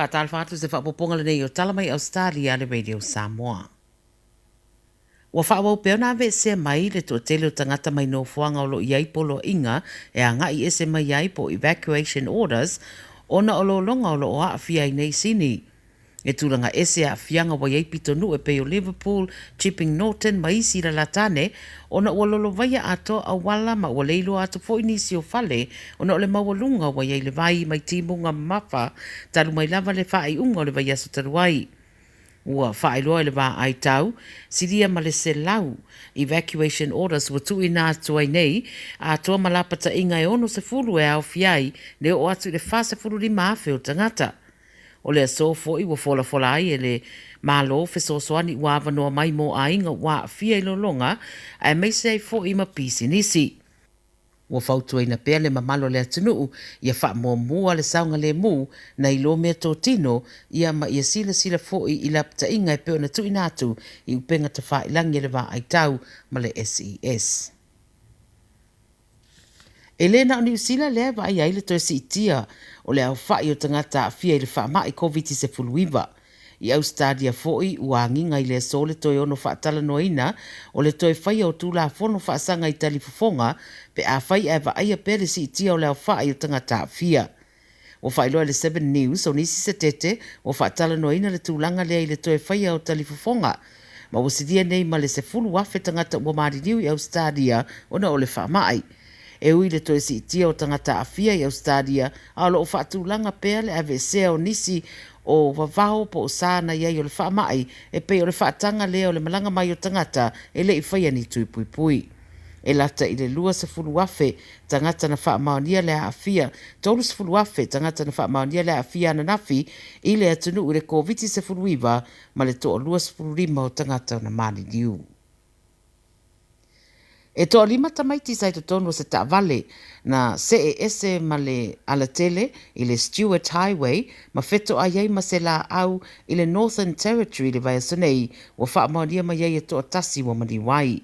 Faatalofa atu se faaopoopoga lenei o Tala Mai Ausetalia a le Radio Samoa. Ua faaauau pea ona aveesea mai le toatele o tagata mai nofoaga o lo o i ai poloaiga e agai ese mai ai po o evacuation orders ona o lologa o lo o aafia ai nei sini. E tulaga ese aafiaga ua i ai pitonuu e pei o Liverpool, Chipping Norton ma isi lalata ane ona ua lolovaia atoa auala ma ua leiloa atu foi nisi o fale ona o le maualuga ua i ai le vai mai timuga mamafa talu mai lava le faaiuga o le vaiaso talu ai. Ua faailoa e le vaai tau silia ma le 100 evacuation orders ua tuuina atu ai nei atoa ma lapataiga e 60 e aofia ai le oo atu i le 45,000 o tagata. O le aso foi ua folafola ai e le Malo fesoasoani ua avanoa mai mo aiga ua aafia i lologa aemaise ai foi ma pisinisi. Ua fautuaina pea le mamalu o le atunuu ia faamuamua le saogalemu nai lo meatotino ia ma ia silasila foi i lapataiga e pei ona tuuina atu i upega tafailagi a le vaai tau ma le SES. E le na o Niu Sila lea e vaaia ai le toe siitia o le aofai o tagata aafia i le faamai Koviti-19. I Ausetalia foi ua agiga i le aso le toe ono faatalanoaina o le toe faia o Tulafono faasaga i talifofoga pe afai ae vaaia pea le siitia o le aofai o tagata aafia. Ua faailoa e le Seven News o nisi se tete ua faatalanoaina le tulaga lea i le toe faia o talifofoga ma ua silia nei ma le 10,000 tagata ua maliliu i Ausetalia ona o le faamai. E ui i le toe siitia o tagata aafia i Ausetalia, a o lo o faatulaga pea le aveesea o nisi o vavao po o sa na i ai o le faamai e pei o le faataga lea o le malaga mai o tagata e le i faia ni tui puipui. E lata i le 20,000 tagata na faamaonia le aafia, 30,000 tagata na faamaonia le aafia ananafi i le atunuu i le Koviti-19 ma le toa 25 o tagata na maliliu. E toalima tamaiti sa i totonu o se taavale na see ese ma le alatele i le Stuart Highway ma fetoai ai ma se laau i le Northern Territory i le vaiaso nei ua faamaonia mai ai e toatasi ua maliu ai.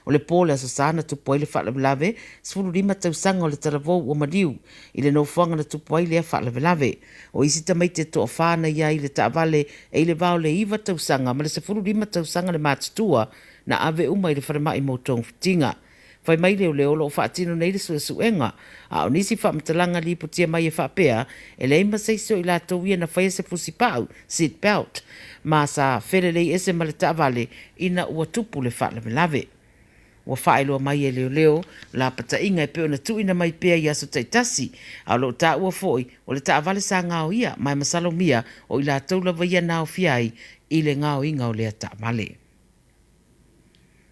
O le po o le Aso Sa na tupu ai le faalavelave, 15 tausaga o le talavou ua maliu i le nofoaga na tupu ai lea faalavelave. O isi tamaiti e toafa na i ai i le taavale e i le va o le 9 tausaga ma le 15 tausaga le matutua na ave uma i le falemai mo togafitiga. Fai mai leoleo o lo o faatino nei le suesuega, a o nisi faamatalaga lipotia mai e faapea, e leai ma se isi o i latou ia na faia se fusipau, seat belt, ma sa felelei ese ma le taavale ina ua tupu le faalavelave. Ua faailoa mai e leoleo lapataiga e pei ona tuuina mai pea i aso taitasi, a o lo o taua foi o le taavale sa gaoia ma e masalomia o i latou lava ia na aofia ai i le gaoiga o lea taavale.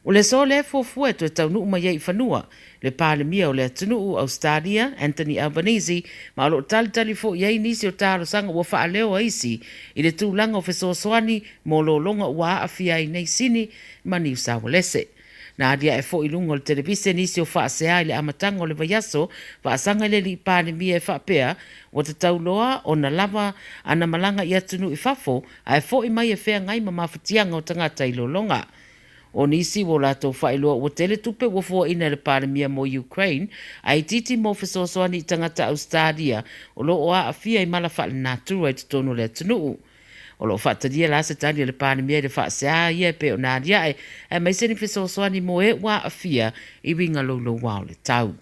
O le aso lea e fuafua e toe taunuu mai ai i fanua le Palemia o le atunuu Ausetalia, Anthony Albanese, ma o lo o talitali foi i ai nisi o talosaga ua faaleo a isi i le tulaga o fesoasoani mo lologa ua aafia ai nei Sini ma Niu Saualese. Na aliae foi i luga o le televise nisi o faasea i le amataga o le vaiaso faasaga i le alii Palemia e faapea ua tatau loa ona lava ana malaga i atunuu i fafo ae foi mai e feagai ma mafatiaga o tagata i lologa. O nisi ua latou faailoa ua tele tupe ua fuaina e le Palemia mo Ukraine ae itiiti mo fesoasoani i tagata Ausetalia o lo o aafia i mala faalenatura i totonu o le atunuu. O lo o faatalia la se tali a le Palemia i le faasea ia e pei ona aliae, aemaise ni fesoasoani mo e ua aafia i uiga louloua o le tau.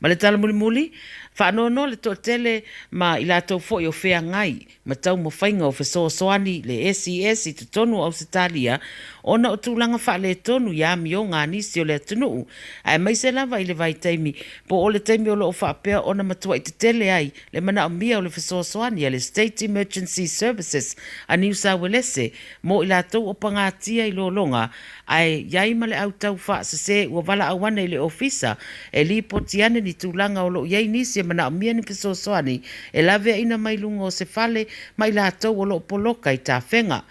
Ma le tala mulimuli, faanoanoa le toatele ma i latou foi o feagai ma taumafaiga o fesoasoani le SES i totonu o Ausetalia ona o tulaga faaletonu i amioga a nisi o le atunuu, aemaise lava i le vaitaimi po o le taimi o lo o faapea ona matuai tetele ai le manaomia o le fesoasoani a le State Emergency Services a Niu Sauelese mo i latou o pagatia i lologa ae i ai ma le autau faasese ua valaau ane i le ofisa e lipoti ane ni tulaga o lo o i ai nisi e manaomia ni fesoasoani e laveaina mai luga o se fale ma i latou o lo o poloka i tafega.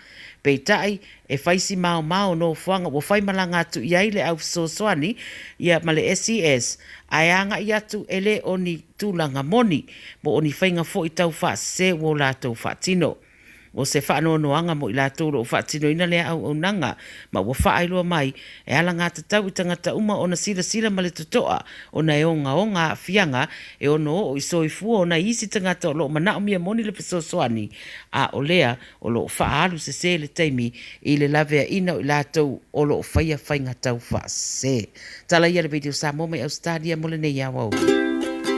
Peitai, e fai si maomao o nofoaga ua faimalaga atu i ai le au fesoasoani ia ma le SES ae agai atu e le o ni tulaga moni po o ni faiga foi tau faasese ua o latou faatino. O se faanoanoaga mo i latou o lo o faatinoina lea auaunaga, ma ua faailoa mai, e alagatatau i tagata uma ona silasila ma le totoa ona e ogaoga aafiaga e ono oo i soifua o nai isi tagata o lo o manaomia moni le fesoasoani, a o lea o lo o faaalu sese le taimi i le laveaiina o i latou o lo o faia faiga taufaasese. Tala ia a le Radio Samoa mai Ausetalia mo lenei aoauli.